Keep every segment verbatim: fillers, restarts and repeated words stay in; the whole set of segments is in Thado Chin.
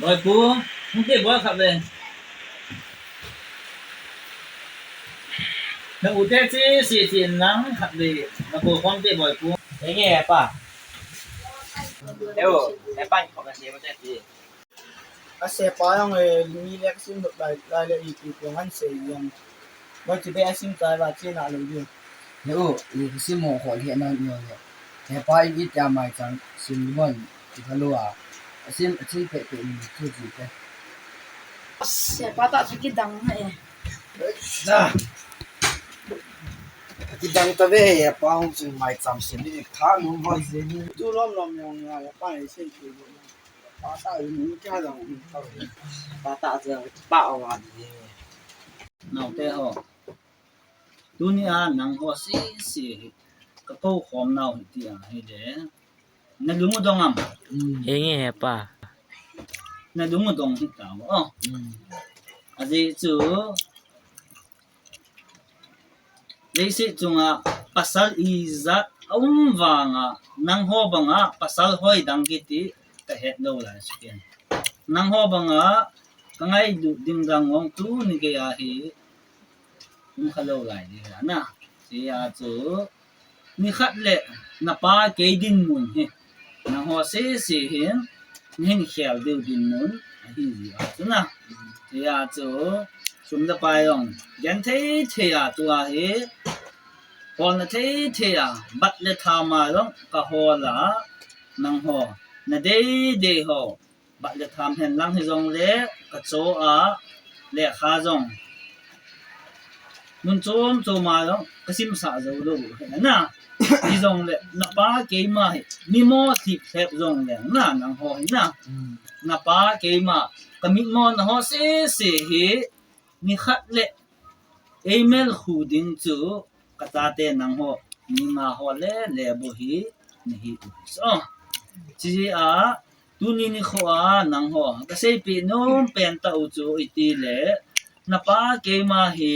Oi pu, hung te boi khat ve. Na u te chi si chi nang khat ve. Na ko khom te boi pu. Enge pa. Eu, e pa ko na se ma te chi. A se pa jong e, mi le ka sim lut lai, lai le ipi pi ngan se jong. Ba chi be a sim tai ba chi na lo ju. Ne u, i ka sim mo ho le na ni le. He pa i i tia mai chang sim mo i ka lo a. A sim, a sim pe pe ni chu ji pe. Se pa ta chu kidang na e. Da. Kidang ta ve he pa hung chu mai cham sim ni tha nu ho se ni. Tu lom lom yong ya pa e se ki. Pata in kya jong, pata jong, pa wa ni. Nau te ho. Tuni a nang ho si si hi. Ka ko khom nau hi ti a hi de. Na lung u dong am. Henge he pa. Na lung u dong hi ta o. A ji chu. Leiset chunga pasal ijat a um vanga, nangho banga pasal hoi dang kiti ka het lou lai chu ken. Nangho banga ka ngailut ding dang ong tuni gei a hi um kha lou lai ding ahi na. Tia chu, nikhat le na pa kei dinmun hi. Nangho sese hin, nahin khel diu dinmun ahi ji a chu na. Tia chu, sum le pai jong, genthei thei a tua hi, holna thei thei a, bat le tham a jong ka hol a, nangho, na dei dei ho, bat le tham hen lang hi jong le, ka cho a, lekha jong. Mun chom chom a jong, ka simsah jou lou, na. Hi jong le, na pa keima hi, mi mo thip thep jong le, na, nangho hi na. Na pa keima, ka mit mo na ho sese hi, nikhat le, ei mel khu ding chu, ka chate nangho, mi nga ho le, le bu hi, nahi u hi so. Chi a, Tuni nikho a nangho, ka seipeh nom pen tah u chu iti le, na pa keima hi,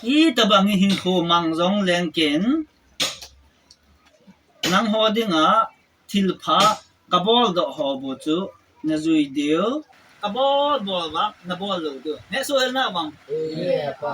itobang i hinkho mang jong leng ken, nangho dinga thilpha ka bol doh ho bu chu na jui diu, ka bol bol vang na bol lou diu. Neh suh hel na vang. Ye, pa.